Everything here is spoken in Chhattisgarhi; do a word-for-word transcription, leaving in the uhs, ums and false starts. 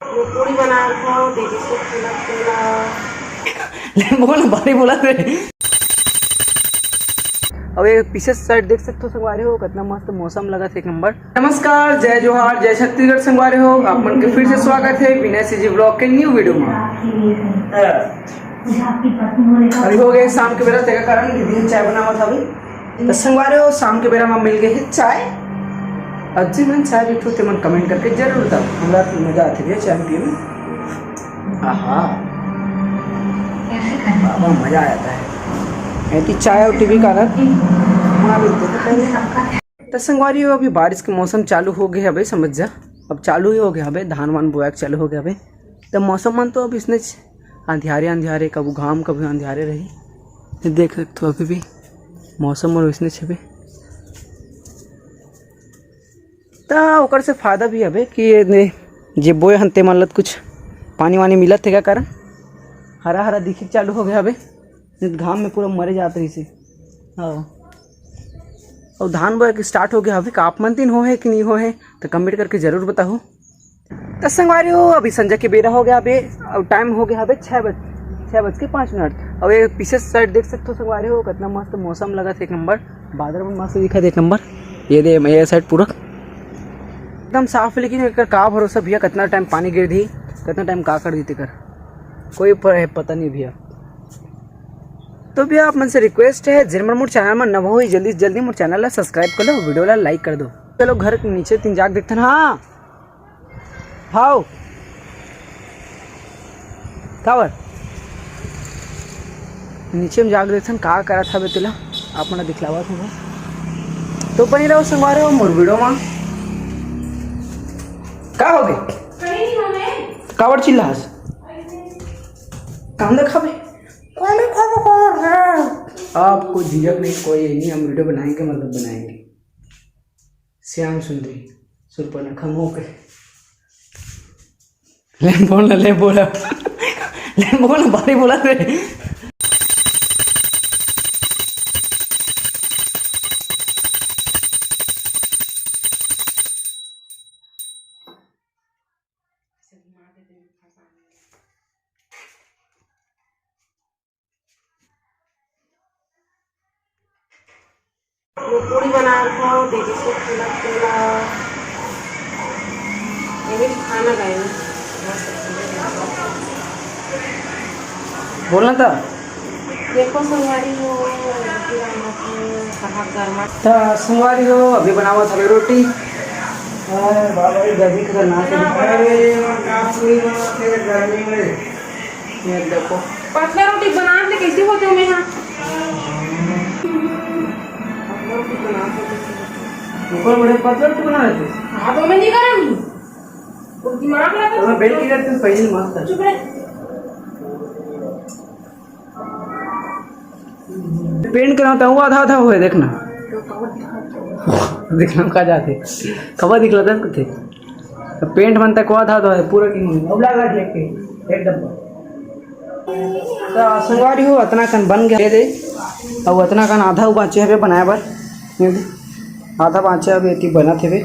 वो पूरी बना रखा हो, दीदी से खिला खिला। ले बोल, भारी बोला थे। अब ये पीछे साइड देख सकते हो संगवारी हो, कितना मस्त मौसम लगा थे, एक नंबर। नमस्कार, जय जोहार, जय छत्तीसगढ़ संगवारी हो, आप मन के फिर से स्वागत है विनय सीजी ब्लॉग के न्यू वीडियो में। अभी हो गए शाम के बेरा, तेकर कारण दीदी चाय बनावत हवे। तो संगवारी हो, शाम के बेरा में मिल गए है चाय। अउ जे मन चाय पीथो, ते मन कमेंट करके जरूर बताओ। हमरा तो मजा आथे भैया चाय पिए में। आहा, बाबा, मजा आ जाता है। ऐसी चाय और टीवी का आनंद। हाँ, बिल्कुल। तो संगवारी हो, अभी बारिश के मौसम चालू हो गए हवे, समझ जा। अब चालू ही हो गए हवे, धान वान बोआ के चालू हो गए हवे। तो मौसम मन तो अब इसने अंधियारे अंधियारे, कभू घाम कभू अंधियारे रही। ये देख सकते हो, अभी भी मौसम और इसने छबे। त ओकर से फायदा भी हवे कि ये ने जे बोए हन ते मन ल कुछ पानी वानी मिलत हे, का कारण हरा हरा दिखे चालू हो गया हवे। नहीं तो घाम में पूरा मरे जात रहिसे। हाँ, और धान बोए के स्टार्ट हो गया हवे। का आप मन तीन हो है कि नहीं हो है, तो कमेंट करके जरूर बताओ। त संगवारी हो, अभी संझा के बेरा हो गया हवे, और टाइम हो गया हवे छः बज, छः बज के पाँच मिनट। और ये पीछे साइड देख सकते हो संगवारी हो, कितना मस्त मौसम लगा थे, एक नंबर। बादल मन मस्त दिखा थे, एक नंबर। ये दे, ये साइड पूरा एकदम साफ है, लेकिन एकर का भरोसा भैया, कितना टाइम पानी गिर दी, कितना टाइम का कर दी तेकर, कोई प-, पता नहीं भैया। तो भैया, आप मन से रिक्वेस्ट है, जिन मन मोर चैनल में नवा हो, जल्दी से जल्दी मोर चैनल ला सब्सक्राइब कर लो, वीडियो ला लाइक कर दो। चलो, घर के नीचे तीन जाके देखते हैं। हाँ, हाव। काबर? नीचे में जाके देखथन का करत हवे तेला, आप मन ला दिखलावत हूँ। तो बने रहो संगवारी हो मोर वीडियो मा। का हो गे? काबर चिल्लास? कांदा खाबे? आपको झिझक नहीं, कोई नहीं, हम वीडियो बनाएंगे, मतलब बनाएंगे। श्याम सुंदरी, सुरपनखा मोके। ले बोल ना, ले बोल। ले बोल ना, भारी बोला थे। वो पूरी बना रखा हो, दीदी से खिला खिला। ये भी खाना खाएंगे। बोलना था। देखो संगवारी हो, रोटी बनावत हूँ, कहाँ गरमा। तो संगवारी हो, अभी बनावत हवे रोटी। अरे बाबा रे, गर्मी खतरनाक है। अरे, का पूरी बनावत है गर्मी में? ये देखो। पतला रोटी बनात ले कैसे होते हो मैं यहाँ? पतला रोटी बनात ले कैसे होते हो? ऊपर बड़े पतला रोटी बना लेते। हाँ, तो मैं नहीं करूँगी। वो दिमाग लगा। तो मैं बेल की करती हूँ, पहले मस्त है। चुप रहे। पेंट कराता हूँ, आधा आधा हुए, देखना। देखना का जाते। खबर दिखलाता है कुछ। पेंट मन तक आधा आधा है, पूरा की नहीं। अब लगा देख के, एकदम। तो संगवारी हो, अतना कन बन गया दे। अब अतना कन आधा बाँचे हवे बनाए बर। ये दे। आधा बाँचे हवे, एती बनत हवे।